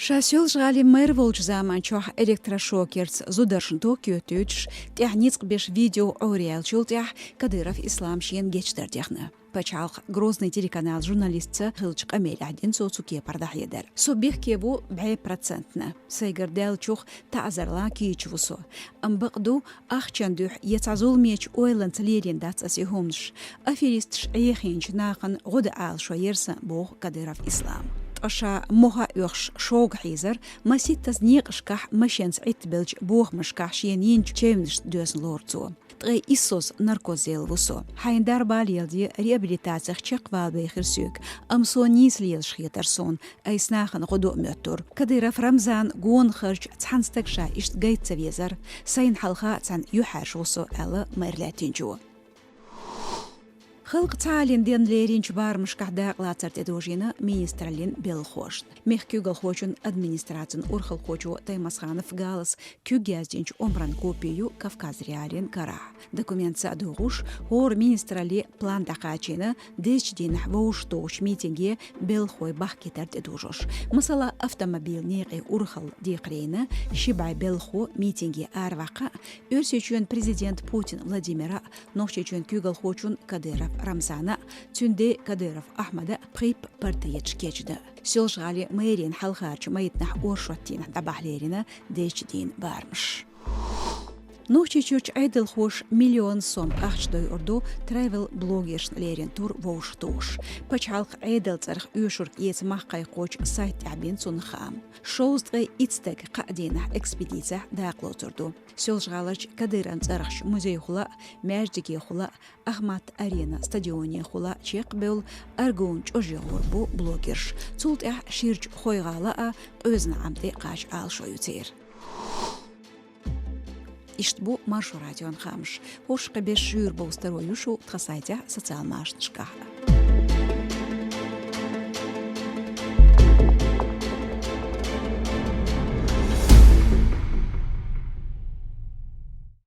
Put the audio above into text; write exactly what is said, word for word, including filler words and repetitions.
Ша Соьлжа-ГӀалин мэр волчу заманчохь электрошокерца зударшна ток йоьттуьйтуш, тӀехь ницкъ беш видео Ӏораяьллачул тӀаьхьа Кадыров Ислам шена гечдар дехна. Пачхьалкх Грозный телеканал журналистца хиллачу къамелехь дина цо цу кепара дӀахьедар. Со бехке ву бӀе процентна. Сайгара даьллачух таӀзарлан кийча ву со. Амма бакъ ду, ахчан дуьхьа я цхьа зуламечу ойланца лерина дац аса и хӀуманаш. Аферисташ Ӏехийначу нахана гӀо дан Ӏалашо яра сан, боху Кадыров Ислама. Ткъа ша мохь а оьхуш, шога хьийзар, маситтаза некъашкахь, машенца Ӏиттабеллачу бохамашкахь шена йинчу чевнашца доьзна лору цо. Ткъе иссаза наркозе йолу ву со. Хьайна дарба леладе, реабилитацех чекхвала бехира соьга, амма со нийса лелаш хетара суна, айса нахана гӀо дан а моьттура. Кадыров Рамзана гонахарчу цхьана стага ша иштта гайта ца везара, сайна хьалха цхьаьна юьхьӀаьржа ву со, аьлла мэр лаьттинчо. Халкъан цхьааллин денна леринчу барамашкахь дакъалацар тӀедожийна министраллин белхахошна. Мехкан куьйгалхочун администрацин урхалхочо Таймасханов Галас куьг яздинчу омран копи ю Кавказ.Реалиин карахь. Документ са а дохуш, хӀора министраллин план дӀакхачийна дезачу дийнахь вовшахтухучу митинге белхахой бахкийтар тӀедожош. Масала, автомобилан некъийн урхалла декхарийна, ши бӀе белхахо митинге араваккха а, Оьрсийчоьнан президента Путин Владимира а, Нохчийчоьнан куьйгалхочун Кадыров Рамзана а, цуьнан ден Кадыров Ахьмада а пхийтта портреташ кечдан. Соьлжа-ГӀалин мэрин хьалхарчу майданахь оршотдийнахь дӀабахьа лерина дезачу дийнан барамаш. Нохчийчуьрчу Ӏедалхоша миллион сом ахча дойур ду travel-блогершна лерина тур вовшахтухуш. Пачхьалкх Ӏедалан цӀарах оьшург эца мах кхайкхочу сайта тӀехь бина цунах хаам. Шовзткъе итт стаг кхаа дийнахь экспедицехь дакъалоцур ду. Соьлжа-ГӀаларчу Кадыровн цӀарахчу музейхула а, маьждигехула а, Ахмат-Арена стадионехула а чекхбевлла, Аргун чӀоже гӀур бу блогерш. Цул тӀаьхьа Ширачу Хой-ГӀала а, Къоьзан-ГӀам тӀе а кхача Ӏалашо ю церан. Иштта бу Маршо радион хаамаш. ХӀорш кхин беш шуьйра бовза таро ю шу тхан сайтехь а, социал машанашкахь а.